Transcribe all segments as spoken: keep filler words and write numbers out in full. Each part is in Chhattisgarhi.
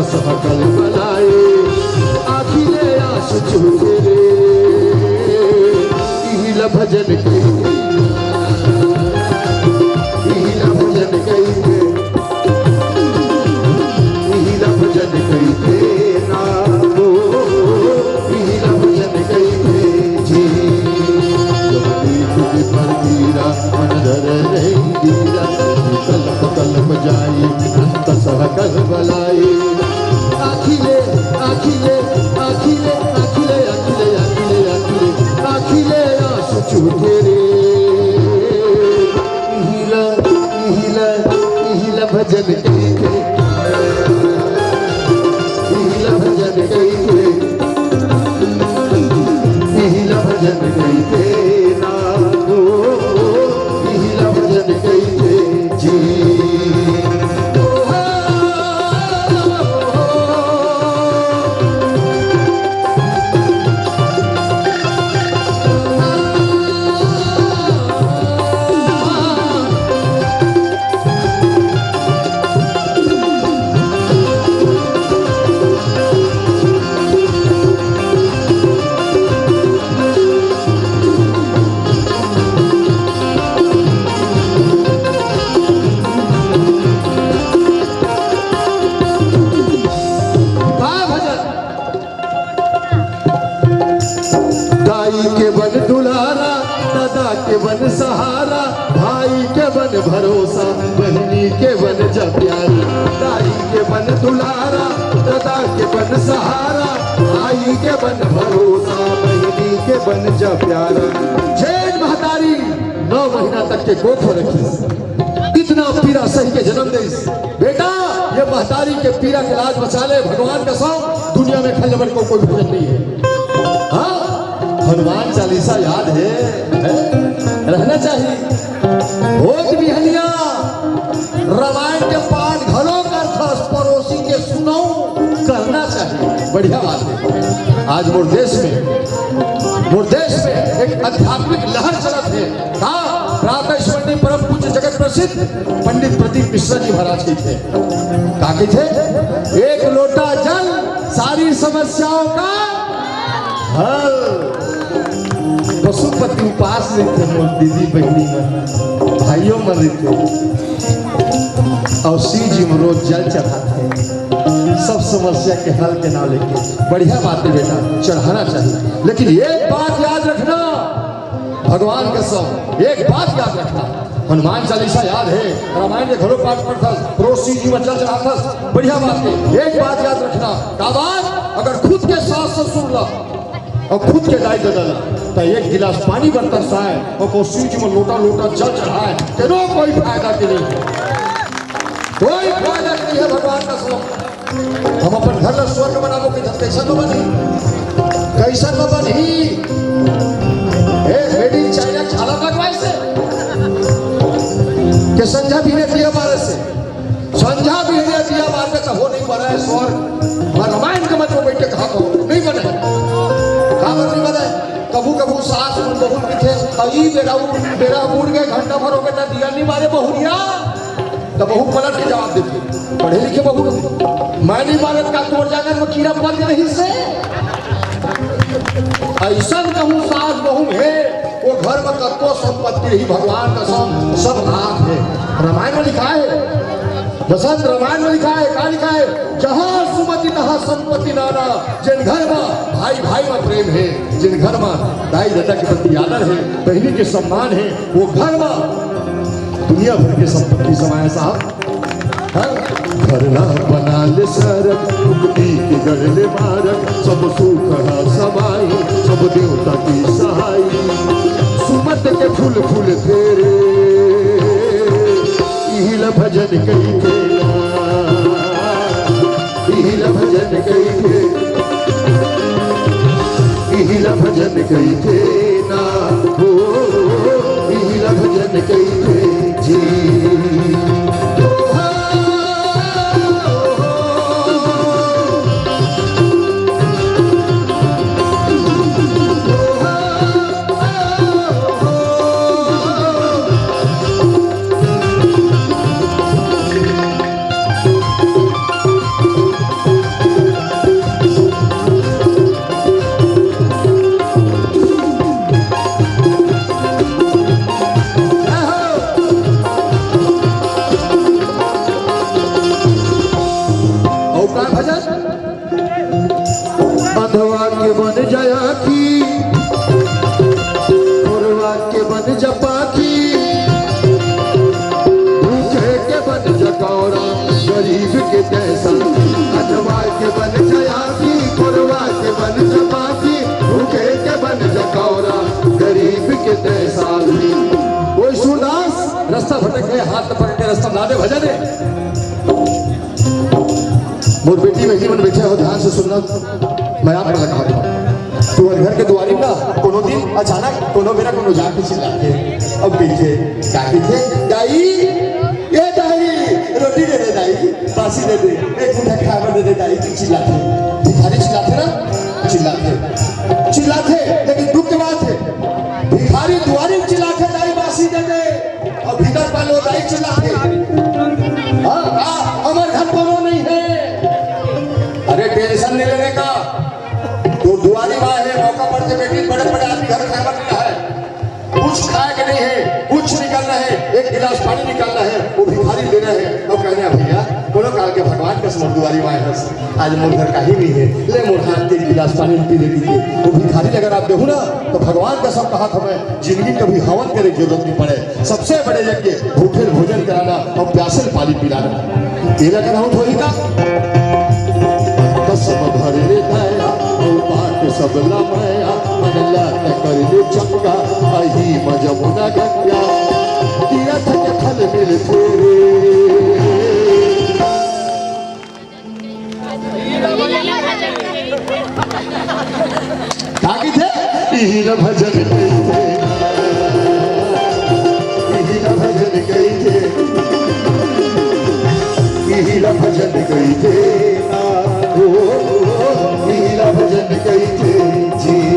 सहकल बलाए, आँखी ले आँसू चूके रे, इही ला भजन कहिथे, इही ला भजन कहिथे, इही ला भजन कहिथे ना, ओ, इही ला भजन कहिथे जी। जब पीठ के पर गिरा, मन धरे नहीं धीरा, कलप कलप जाई, अंत सहकल बलाई। आँखी ले, आँखी ले, आँखी ले, आँखी ले, आँखी ले, आँखी ले, आँखी ले, आँखी ले आँसू चूके रे। इही ला, इही ला, इही ला भजन कहिथे, इही ला भजन कहिथे, इही ला भजन कहिथे ना, ओ, इही ला भजन कहिथे जी। का भजन? दाई के बन दुलारा, ददा के बन सहारा, भाई के बन भरोसा, बहिनी के बन जा प्यारा। दाई के बन दुलारा, ददा के बन सहारा, भाई के बन भरोसा, बहिनी के बन जा प्यारा। जेन महतारी नौ महीना तक के कोख में रखिस, इतना पीरा सही के जन्म देस। बेटा, ये महतारी के पीरा के लाज बचा ले, भगवान कसम, दुनिया में खलबड़ को कोई भजन नहीं है। हाँ, हनुमान चालीसा याद है, है? रहना चाहिए। होत बिहनिया रामायण के पाठ घलो करथस, परोसी के सुनऊ करना चाहिए, बढ़िया बात है। आज मोर देश में, मोर देश में एक आध्यात्मिक लहर चलत है। का? प्रातः स्मरणीय परम पूज्य जगत प्रसिद्ध पंडित प्रदीप मिश्रा जी महाराज कहिथे, का कहिथे? एक लोटा जल सारी समस्याओं का हल। पशुपति उपास रहिथे, मोर दीदी बहिनी मन, भाइयों मन रहिथे, अउ शिव जी में रोज जल चढ़ाथे, सब समस्या के हल के नाम लेके। बढ़िया बात है बेटा, चढ़ाना चाहिए, लेकिन एक बात याद रखना, भगवान कसम, एक बात याद रखना, हनुमान चालीसा याद है, रामायण के घलो पाठ पढ़थस, रोज शिव जी में जल चढ़ाथस, बढ़िया बात है। एक बात याद रखना, का बात? अगर खुद के सास ससुर ला अउ खुद के दाई ददा ला त एक गिलास पानी बर तरसाए अउ शिव जी में लोटा लोटा जल चढ़ाए, तेनो कोई फायदा के नहीं है, कोई फायदा के नहीं है। भगवान कसम, हम अपन घर ला स्वर्ग बनाबो के, जब कैसन में बनही, कैसन में बनही? ए, made in China झाला लगवाए से के संझा बिहनिया दिया बारे से, संझा बिहनिया दिया बारे से हो नहीं बने स्वर्ग। मैं रामायण के मत में बैठ के कहा कहूँ, नहीं बने। का बात नहीं बने? कभू कभू सास मन बहुत पीछे, अई बेरा उ-, बेरा बूड़ गए, घंटा भर हो गए, त दिया नहीं बारे बहुरिया। त बहू पलट के जवाब देथे, पढ़े लिखे बहू, मैं नहीं मानत का तोर जांगर में कीड़ा पड़ गए रहिस हे। अइसन कहूँ सास बहू हे, वो घर में कतको संपत्ति रही, भगवान कसम, सब राख हे। रामायण में लिखा है, बसंत रामायण में लिखा है, का लिखा है? जहाँ सुमति तहाँ संपत्ति नाना, जिन घर में भाई भाई में प्रेम है, जिन घर में दाई ददा के प्रति आदर है, बहिनी के सम्मान है, वो घर में दुनिया भर के संपत्ति समाए साहब। हाँ? घर ला बना ले सरग, मुक्ति के गढ़ ले मारग, सब सुख हा समाई, सब देवता की सहाई। सुमत के फूल फूल तेरे, इही ला भजन कहिथे ना, इही ला भजन कहिथे, इही ला भजन कहिथे ना, हो, इही ला भजन कहिथे जी। पाखी, खोरवा के बन जा पाखी, भूखे के बन जा कौड़ा, गरीब के तैं साथी। अजवार के बन जा आखी, खोरवा के बन जा पाखी, भूखे के बन जा कौड़ा, गरीब के तैं साथी। कोई सूरदास रस्ता भटक गए, हाथ पकड़ के रस्ता ला दे भजन। मोर बेटी बेटी मन बैठे हो, ध्यान से सुनना, मैं आप मन ला कहत हूँ। तुमन घर के दुआरी म कोनो दिन अचानक कोनो बेरा कोनो जाके चिल्लाथे, अब कहिथे, का कहिथे, "दाई, ए दाई, रोटी दे दे दाई, बासी दे दे, एक मुट्ठा खाए बर दे दे दाई," चिल्लाथे। भिखारी चिल्लाथे ना, चिल्लाथे, चिल्लाथे, लेकिन दुख के बात है, भिखारी दुआरी म चिल्लाथे, "दाई, बासी दे दे।" अउ भीतर पालो दाई चिल्लाथे, "हाँ, का? हमर घर कोनो नहीं है।" अरे tension नहीं लेने का, तोर दुआरी म आए हे, मौका पड़थे बेटी, बड़े बड़े आदमी घर खाए बर नहीं है, कुछ खाए के नहीं है, कुछ निकलना है, एक गिलास पानी निकालना है, वो भिखारी देना है, अउ कहना है, "भैया, कोनो काल के भगवान कस मोर दुआरी म आए हस।" आज मोर घर काही नहीं है, ले मोर हाथ के गिलास पानी पी ले पी के। वो भिखारी ल अगर आप देहू ना, तो भगवान कसम कहत हवं, जिंदगी कभी हवन करे जरूरत नहीं पड़े। सबसे बड़े यज्ञ भूखे ल भोजन कराना अउ प्यासे ल पानी पिलाना। तेला करहूं थोड़ी का? कसम भर ले दया, अउ बात सब ला मया, मन ला त कर ले चंगा, अही म जमुना गंगा, तीरथ के फल मिलथे रे। का कहिथे? इही ल भजन कहिथे। इही ल भजन कहिथे। इही ल भजन कहिथे। ओ, इही ल भजन कहिथे जी।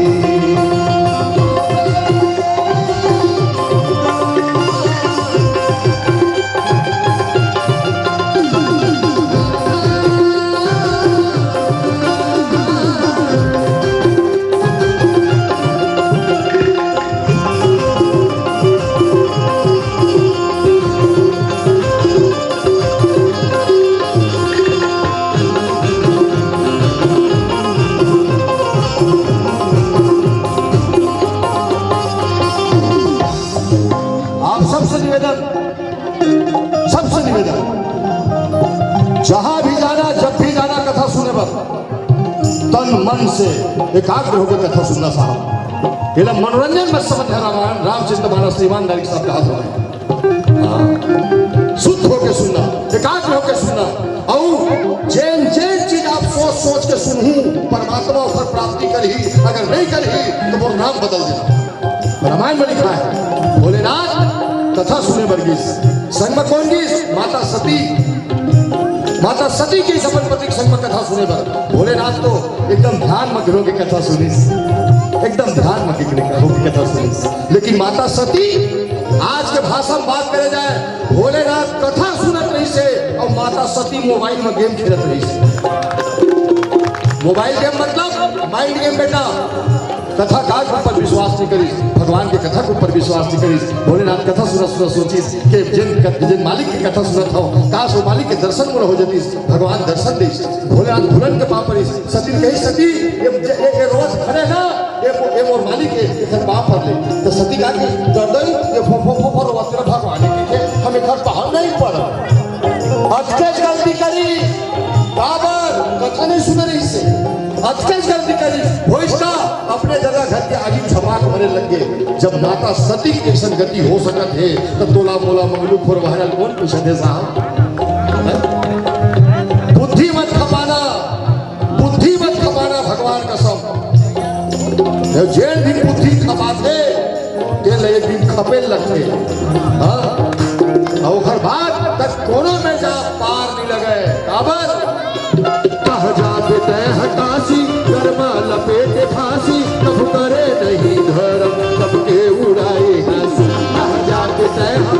आप सबसे निवेदन, सबसे निवेदन, जहां भी जाना, जब भी जाना कथा सुने बर, तन मन से एकाग्र होकर कथा सुनना साहब। एला मनोरंजन मत समझ, रामायण, रामचरित मानस, ईमानदारी के साथ कहा था। हाँ। शुद्ध होके सुनना, एकाग्र होके सुनना। अउ जेन जेन चीज आप सोच सोच के सुनहू, परमात्मा ओकर प्राप्ति करही, अगर नहीं करही तो मोर नाम बदल देना। रामायण में लिखा है, भोलेनाथ कथा सुने बर गिस। संग में कौन गिस? माता सती। माता सती के अपन पति के संग में कथा सुने बर। भोलेनाथ तो एकदम ध्यान मग्न होके कथा सुनिस, एकदम ध्यान मग्न होके कथा सुनिस। लेकिन माता सती, आज के भाषा में बात करे जाए, भोलेनाथ कथा सुनत रहिसे अउ माता सती मोबाइल में गेम खेलत रहिसे। मोबाइल गेम मतलब माइंड गेम बेटा। कथा काज के ऊपर विश्वास नहीं करिस, भगवान के कथा के ऊपर विश्वास नहीं करिस। भोलेनाथ कथा सुनत सुनत सोचिस कि जेन क-, जेन मालिक के कथा सुनत हव, काश वो मालिक के दर्शन मोला हो जतिस, भगवान दर्शन देस। भोलेनाथ भुलन के पाँव परिस। सती कहिस, "सती, ये, ये, ये रोवत खड़े ना, ये मो-, ये मोर मालिक हे, एकर पाँव पर ले।" तो सती कहा कि, "कर दो, ये फो, फो, फो, फो रोवत तेरा भगवान हे, हम एकर पाँव नहीं पड़ब।" अतकेच गलती करिस, काबर कथा नहीं सुने रहिसे। अतकेच गलती करिस, होइस का अपने जगह घर के आगी छपा के मरे लग गे। जब माता सती के संगति हो सकत हे, तो तोला मोला मंगलू खोर वायरल कौन पूछत हे साहब? हैं? बुद्धि मत खपाना, बुद्धि मत खपाना, भगवान कसम। जेन भी बुद्धि खपाथे, तेला एक दिन खपे लगथे। हाँ? अउ ओकर बाद तक कोनो में जा पार नहीं लगे। काबर? कह जाबे तैं ह काशी, गरमा लपेटे फांसी, कभू करे नहीं धरम, सबके उड़ाए हंसी। कह जाबे तैं ह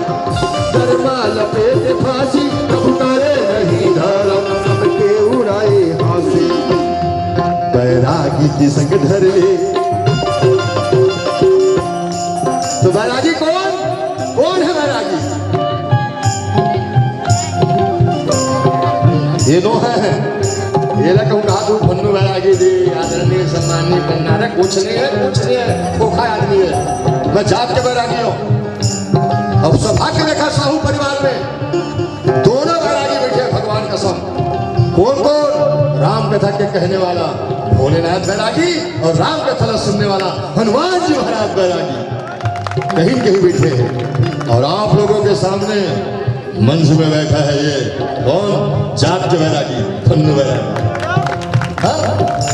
गरमा लपेटे फांसी, कभू करे नहीं धरम, सबके उड़ाए हंसी। बैरागी के संग धर ले। तो बैरागी कौन? कौन है बैरागी? ये नो है, ये ला कहूँ कहा भन्नू बैरागी जी, आदरणीय सम्माननीय पन्ना, अरे कुछ नहीं है, कुछ नहीं है, खोखा आदमी है। मैं जात के बैरागी हूँ। अब सौभाग्य देखा साहू परिवार में, दोनों बैरागी बैठे हैं, भगवान कसम। कौन कौन? राम कथा के कहने वाला भोलेनाथ बैरागी और राम कथा ला सुनने वाला हनुमान जी महाराज बैरागी कहीं न कहीं बैठे हैं। और आप लोगों के सामने मंच में बैठा है ये कौन? जात के बैरागी, फन्नू बैरागी। हाँ?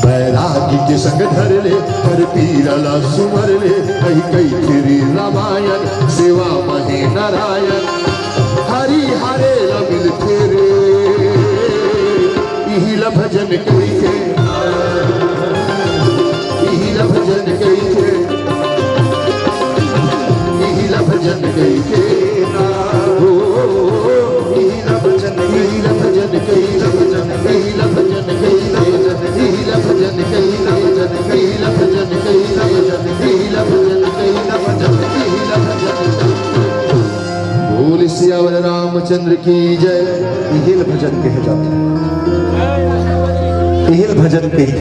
बैरागी के संग धर ले, हर पीरा ला सुमर ले, कई कई फिरी रामायण, सेवा महे नारायण, हरि हरे ला मिल फेरे, इही ला भजन कई के, इही ला भजन कई के, इही ला भजन कई के ना। ओ, इही ला भजन, इही ला भजन, इही ला भजन, इही ला भजन, इही ला भजन, इही ला भजन, इही ला भजन, इही ला भजन, इही ला भजन, इही ला भजन, इही ला भजन, इही ला भजन। बोल सियावर रामचंद्र की जय। इही ला भजन कहे जाथे, इही ला भजन कहे